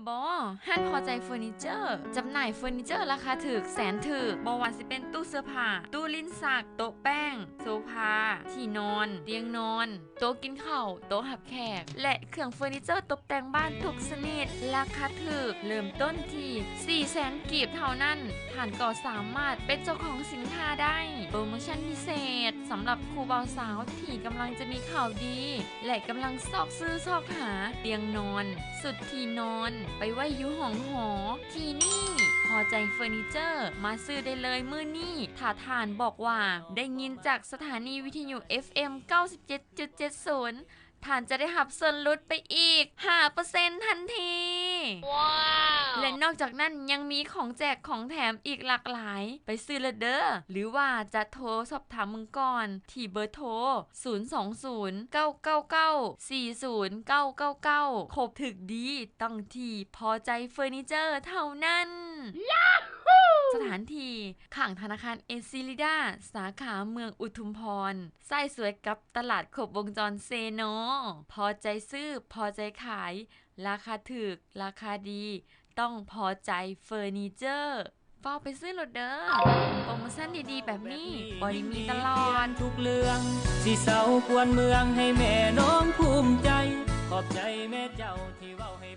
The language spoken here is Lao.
ບໍ່? ຮ້ານພໍໃຈເຟີນີເຈີ ຈຳໜ່າຍເຟີນີເຈີລາຄາຖືກ ແສນຖືກ ບໍ່ວ່າຊິເປັນຕູ້ເສື້ອຜ້າ, ຕູ້ລິ້ນຊັກ, ໂຕະແປ້ງ, ໂຊຟາ, ທີ່ນອນ, ຕຽງນອນ, ໂຕະກິນເຂົ້າ, ໂຕະຮັບແຂກ ແລະ ເຄື່ອງເຟີນີເຈີຕົບແຕ່ງບ້ານທຸກຊະນິດ ລາຄາຖືກ ເລີ່ມຕົ້ນທີ່ສີ່ແສນກີບເທົ່ານັ້ນ. ທ່ານກໍສາມາດເປັນເຈົ້າຂອງສິນຄ້າໄດ້. ໂປຣໂມຊັນພິເສດສຳລັບຄູ່ບ່າວສາວທີ່ກຳລັງຈະມີຂ່າວດີ ແລະ ກຳລັງຊອກຊື້ຊອກຫາຕຽງນອນ, ຊຸດທີ່ນອນ ໄປໄວ້ຢູ່ຫ້ອງຫໍ. ທີ່ນີ້ພໍໃຈເຟີນີເຈີ ມາຊື້ໄດ້ເລີຍມື້ນີ້ ຖ້າທ່ານບອກວ່າໄດ້ຍິນຈາກສະຖານີວິທະຍຸ ເອັຟເອັມ ເກົ້າສິບເຈັດຈຸດເຈັດສູນ ທ່ານຈະໄດ້ຮັບສ່ວນຫຼຸດໄປອີກຫ້າເປີເຊັນທັນທີ. ແລະ ນອກຈາກນັ້ນຍັງມີຂອງແຈກຂອງແຖມອີກຫຼາກຫຼາຍ. ໄປຊື້ໂລດເດີ ຫຼືວ່າຈະໂທສອບຖາມເບິ່ງກ່ອນທີ່ເບີໂທ ສູນສອງສູນ ເກົ້າເກົ້າເກົ້າ ສີ່ສູນເກົ້າເກົ້າເກົ້າ. ຄົບຖືກດີຕ້ອງທີ່ພໍໃຈເຟີນີເຈີເທົ່ານັ້ນ. ສະຖານທີ່ ຂ້າງທະນາຄານເອຊີລີດາ ສາຂາເມືອງອຸທຸມພອນ ໃຊ້ສວຍກັບຕະຫຼາດຄົບວົງຈອນເຊໂນ. ພໍໃຈຊື້ ພໍໃຈຂາຍ ລາຄາຖືກ ລາຄາດີ ຕ້ອງພໍໃຈເຟີນີເຈີ. ຟ້າວໄປຊື້ໂລດເດີ ໂປຣໂມຊັນດີໆແບບນີ້ບໍ່ໄດ້ມີຕະຫຼອດ. ທຸກເລື່ອງ ຊິເຊົາກວນເມືອງ ໃຫ້ແມ່ນ້ອງພູມໃຈ ຂອບໃຈແມ່ເຈົ້າທີ່ເວົ້າໃຫ້